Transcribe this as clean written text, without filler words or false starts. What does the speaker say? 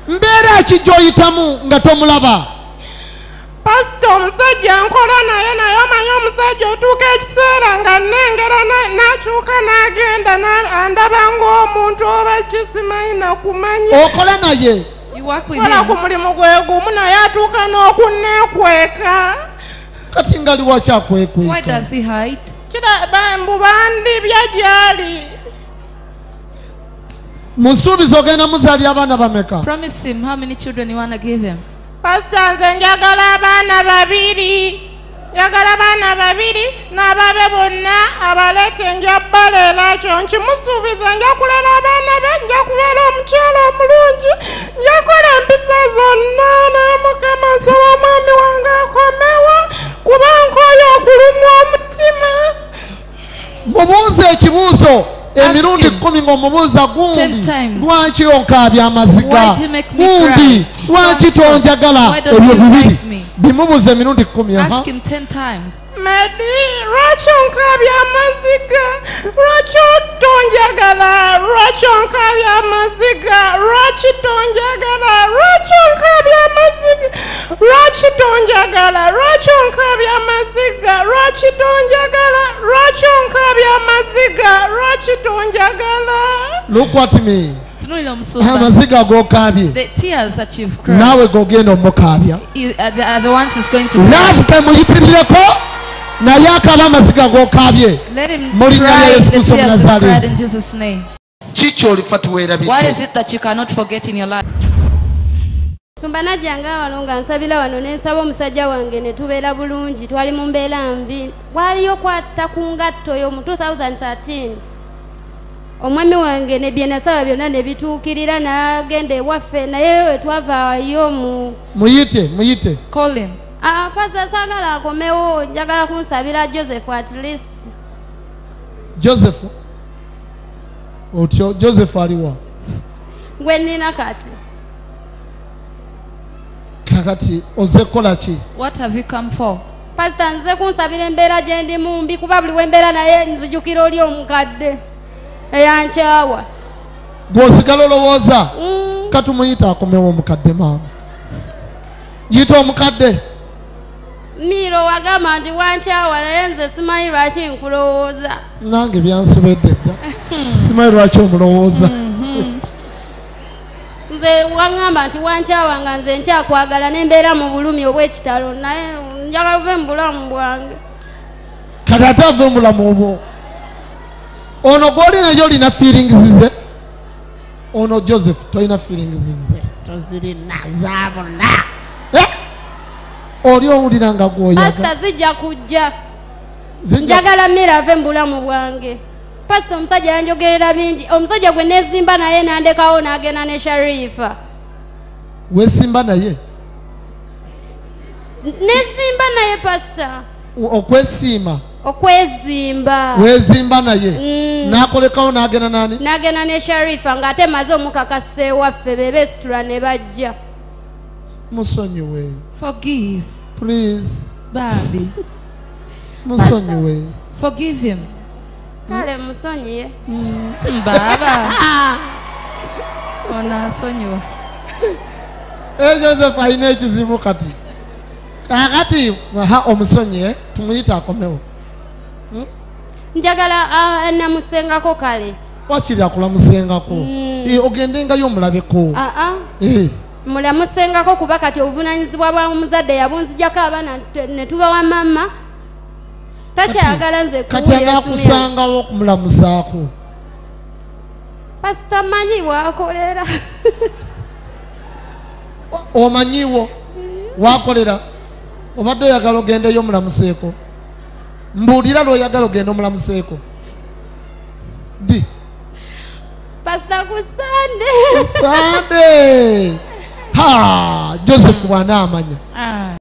Mbeera ki gy'oyitamu nga tomulaba? Pasita, omusajja nkola naye, naye omanyi omusajja otuuka ekiseera nga nnengera n'akyuka n'agenda andaba ng'omuntu oba kisimanyi nakumanya. Okola naye? You work with Kola him. Ku mulimu gwe gumu, naye atuuka n'okunneekweka. Kati nga lwaki Why akwekweka? Does he hide? Mbu bandibya gy'ali. Musuubiza ogenda muzaalya abaana bameka? Promise him how many children you want to give him. Pasita, nze njagala abaana babiri, njagala abaana babiri n'ababe bonna abaleete, nja baleera. Kyo nkimusuubiza, nja kulera abaana be, nja kubeera omukyala omulungi, nja kukola empisa zonna, naye Mukama, nsaba omwami wange akomewo kuba nkooye okulumwa omutima. Mubuuze ekibuuzo emirundi him. 10 ng'omubuuza gundi 10 times. lwaki onkaabya amaziga, Why do you make me gundi cry? lwaki So and so. tonjagala, Why don't ebyo you bibiri like me? bimubuuze emirundi 10, aha. Ask him 10 times. Medi, lwaki onkaabya amaziga? Lwaki tonjagala? Lwaki onkaabya amaziga? Lwaki tonjagala? Lwaki onkaabya amaziga? Lwaki tonjagala? Lwaki onkaabya amaziga? Lwaki tonjagala? Lwaki onkaabya amaziga? Lwaki tonjagala? Look at me. Tunuulira omusumba. Amaziga g'okaabye, The tears that you've cried naawe g'ogenda omukaabya. are the ones he's going to cry. Love temuyitirireko, naye akaaba amaziga g'okaabye. Let him Mu linnya lya cry Yesu the Kristo tears you've cried Omunazaleesi. in Jesus' name. Kiki olifa What tuweerabidde? is it that you cannot forget in your life? Sumba, najjanga wano nga nsabira wano ne nsaba omusajja wange ne tubeera bulungi. Twali mu mbeera mbi, waliyo kwata ku ngatto yo mu 2013, omwami wange ne bye nasaba byonna ne bituukirira, n'agenda ewaffe, naye we twavaayo mu Muyite, muyite. Call him. Ah, pastor, saagala akomewo, njagala kunsabira Joseph at least. Joseph otyo? Joseph aliwa? Gwe nnina kati. Kakati oze kukola ki? What have you come for? Pasita, nze kunsabira embeera gye ndimu mbi, kuba buli wembeera naye nzijukira oli omukadde eyankyawa. Gw'osigala olowooza? Mm. Katumuyita akomewo omukadde. Maama, yita omukadde. Miiro, wagamba nti wankyawa, naye nze simanyi lwaki nkulowooza. Nange byansobedde dda, simanyi lwaki omulowooza. Nze waŋŋamba nti wankyawa, nga nze nkyakwagala, nembeera mu bulumi obw'ekitalo, naye njagala ove mu bulamu bwange. Kati ate ave omulamu obwo, ono gw'oli naye olina feelings ze? Ono Joseph tolina feelings ze? Tozirina, zaabula. Eh? Oli owulira nga gwoyaga? Pasita, zijja kujja. Zijja- Njagala mmere ave mu bulamu bwange. Pasita, omusajja yanjogerera bingi, omusajja gwe neezimba naye n'andekawo n'agenda ne Sharifa. Weesimba naye? Neezimba naye, pasita. Okwesiima? Okwezimba. Weezimba naye? Mm. N'akolekawo n'agenda nani? N'agenda ne Sharifa, ng'ate maze omukakasa ewaffe, be beesitula ne bajja. Musonyiwe. Forgive. Please. Baby. Musonyiwe. Forgive him. Kale, musonyiye. Baba. Ono asonyiwa. Eh, Joseph alina ekizibu kati. Kakati aha, omusonyiye, tumuyite akomewo. Njagala namusengako kale. Wakiri akulamusengako. Eh, ogendengayo omulabeko. Aa. Eh, mulamusengako, kuba kati obuvunanyizibwa bwa muzadde yabunzijjako, abaana ne tubawa mama, takyayagala nze Kati kuwulira simu yange. anaakusangawo okumulamusaako? Pasita, manyi wakolera. Omanyiwo wakolera? Obadde oyagala ogendeyo omulamuseeko? Mbuulira lw'oyagala ogenda omulamuseeko ddi? Pasita, ku Sande. Sande. Ha, Joseph bw'anaamanya. Ah.